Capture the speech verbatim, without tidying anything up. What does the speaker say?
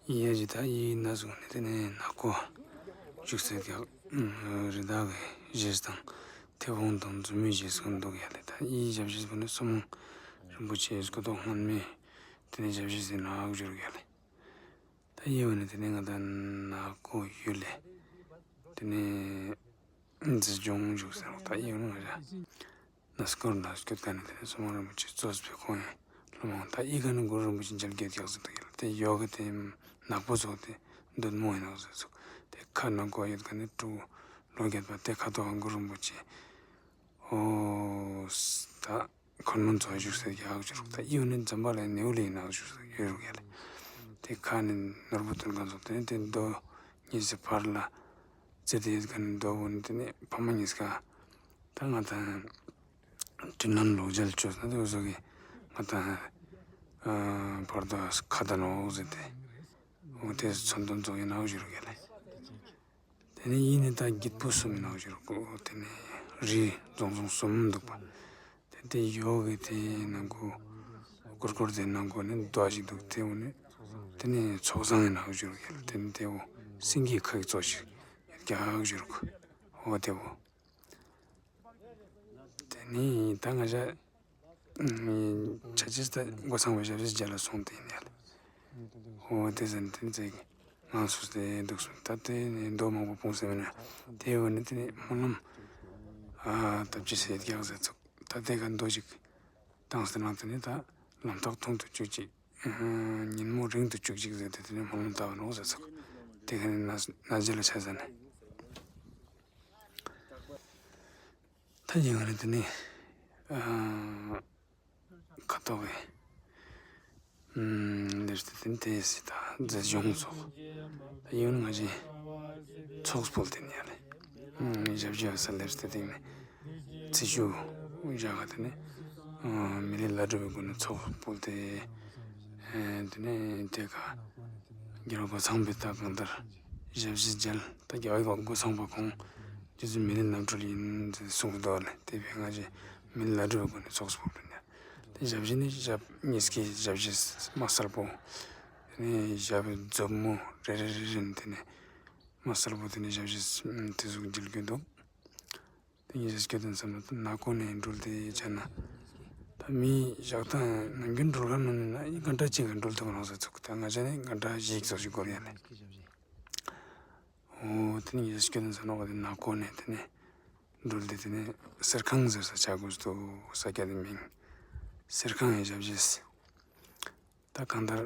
ཡ་ཇི་ད་ཡིན་ན་སོང་ནས་དེ་ནས་ནག་པོ་བཞུགས་སའི་རྒྱག་རི་དྭགས་ཀྱི་རྗེས་དང་མཐེ་བོང་དང་མཛུབ་མོའི་རྗེས་སུ་འདུག་ཡ་ལེ། ད་ཡིན་ཞབས་ཕྱི་བུ་ནི་སོ་མོ་རིན་པོ་ཆེའི་སྐུ་ཐོག་སྔོན་མའི་དེ་ནས་ཞབས་ཕྱི་ཟིན་ནག་བཞུར་ཡ་ལེ། ད་ཡིན་བ་ནི་དེ་ནས་ང་ད་ནག་པོ་ཡུལ་ལས་དེ་ནས་འཛི་སྦྱོང་བཞུགས་ཟེར་ད་ཡིན་ང་ར། ན་སྐོར་ལ་སྐྱོད་ཀ་ནས་དེ་ནས་སོ་མོ་རིན་པོ་ཆེ་གཙོས་པའི་ཁོང་ཡང་སློབ་མ་ད་ཨི་ཀ་ནས་གུ་རུ་རིན་པོ་ཆེ་མཇལ་རྒྱུ་ཡག་ཟེར་དུ་ཡིན་ལ། དེ་ཡོ་གི་དེ་ནག་པོ་ཚོགས་དེ་འདོད་མོ་ཡིན་ནག་ཟེར་ཚོགས་དེ་ཁ་ནང་གོ་ཡོད་ཀ་ནས་ཀྲུ་ལོ་རྒྱད་པ་དེ་ཁ་ཐོག་གུ་རུ་རིན་པོ་ཆེ་ཨོ་ད་ཁོར་མོ་ཚོགས་བཞུགས་ཟེར་ཡག་བཞུགས་ད་ཨི་བ་ནས་འཛམ་བྷ་ལ་ནེའུ་ལི་ཡིན་ནག་བཞུགས་ཡོད་རུ་ཡ་ལེ། དེ་ཁ་ནས་ནོར་བུ་སྟོན་ག་ཚོགས་དེ་ནས་དེ་མདོ་ཉི་ཟེར་ཕར་ལ་ཙེ་དེ་ཡོད་ཀ་ནས་མདོ་བོ་ནས་དེ་ནས་ཕ་མ་གཉིས་ཀ་ད་ང་དང་དྲིན་ལན་ལོག་འཇལ་བཅོས་ན་དེ་བཟོ་གི་ང་དང་བར་དོ་ཁ་དན་འོག་ཟེར་ཏེ་འོ་དེ་ཚོན་དོན་རྫོགས་ཡིན་ནའོ་ཞུ་རུ་གལ། དེ་ནས་ཡིན་ནི་ད་སྒྱིད་པུ་གསུམ་ཡིན་ནའོ་ཞུ་རུ་གོ། དེ་ནས་རི་རྫོང་རྫོང་གསུམ་འདུག་པ། དེ་དེ་ཡོ་གི་དེ་ནང་གོ་སྐོར་སྐོར་དེ་ནང་གོ་ནས་རྡོ་ཞིག་འདུག་དེ་འོ་ནས་དེ་ནས་ཚོགས་བཟང་ཡིན་ནའོ་ཞུ་རུ་གལ། དེ་ནས་དེ་འོ་སེང་གེའི་ཁ་གི་ཚོགས་ཤིག་རྒྱག་ཞུ་རུ་གོ། འོ་དེ་འོ། དེ་ནས་ད་ང་ཞ་ཆ་ཅིས་ད་སྒོ་ཚང་བའི་ཞབས་ཕྱི་རྒྱ་ལ་སོང་དེ་ཡིན་ཡ་ལ། འོ་དེ་ཟེར་དེ་ཚེ་ང་སུ་དེ་འདུག་སོང་། ད་དེ་ནས་མདོ་མང་པོ་སྤུངས་ཟེར་མིན་ན་དེ་འོ་ནས་དེ་ནས་སྨོན་ལམ་ཨ་ཐབས་ཅི་ཟེར་རྒྱག་ཟེར་ཚུགས། ད་དེ་ག་མདོ་ཅིག་བཏང་ཟེར་ན་དེ་ནས་ད་ལམ་ཐག་ཐུང་དུ་བཅུག་ཅིག་ཉིན་མོ་རིང་དུ་བཅུག་ཅིག་ཟེར་དེ་དེ་ནས་སྨོན་ལམ་བཏབ་ནོ་ཟེར་ཚུགས། དེ་ག་ནས་ན་ན་རྗེ་ལ་ཆ་ཟ་ནས། ད་ཡིན་ང་ནི་དེ་ནི་ཁ་ཐོག་གི་ལེར་དེ་དེ་དེ་སི་ད་མཛད་གཞུང་སོགས་ད་ཡིན་ང་ཞིག་ཚོགས་སྤོལ་དེ་ནི་ཡ་ལེ། ཞབས་ཞུ་ཡོད་ས་ལེར་དེ་དེ་ནི་ཚེ་ཞུ་བཞག་ག་དེ་ནི་མི་ལི་ལ་གྲུབ་པའི་སྒོ་ནས་ཚོགས་སྤོལ་དེ་དེ་ནི་དེ་ག་རྒྱལ་བ་ཚངས་པའི་ད་གང་ལྟར་ཞབས་ཞུ་མཇལ་ད་རྒྱལ་བའི་སྒོ་ཚང་པ་ཁོང་རྗེ་བཙུན་མི་ལའི་རྣམ་འཕྲུལ་ཡིན་ཟེར་གསུངས་འདུག་ལ། དེ་བས་ང་ཞེས་མི་ལའི་ལ་གྲུབ་པའི་སྒོ་ནས་ཚོགས་སུ་ཕུལ་དུ་ནས། དེ་ཞབས་ཕྱི་ནི་ཞབས་གཉིས་ཀའི་ཞབས་ཕྱི་མ་གསལ་པོ། དེ་ནས་ཞབས་མཛུབ་མོ་རེ་རེ་རེ་རེ་ནས་དེ་ནས་མ་གསལ་པོ་དེ་ནས་ཞབས་ཕྱི་དེ་ཟུག་འཇིལ་གྱི་འདུག་དེ་ཉིད་ཞེས་སྐད་དོན་ཙམ་ན་ནག་པོ་ནས་འགྲུལ་ཏེ་བྱས་ན། ད་མི་ཞག་དང་ནམ་རྒྱུན་འགྲུལ་ག་ནང་ནས་ན་ཡི་ག་འདྲ་ཅིག་ག་འགྲུལ་ཐུབ་རང་ས་ཚུགས། ད་ང་ཅག་ནི་ག་འདྲ་ཞིག་ཚོགས་ཞིག་དགོས་ཡ་ལེ། འོ་དེ་ནི་ཡེ་སྐྱོན་ཟེར་ནོ་ག་དེ་ནག་པོ་ནས་དེ་ནས་འགྲུལ་ཏེ་དེ་ནས་གསེར་ཁང་ཟེར་ས་ཆ་དགོས་འདུག་ས་སྐྱ་དེ་མིང་གསེར་ཁང་ཡིན་ཞབས་ཞེས། ད་གང་ལྟར་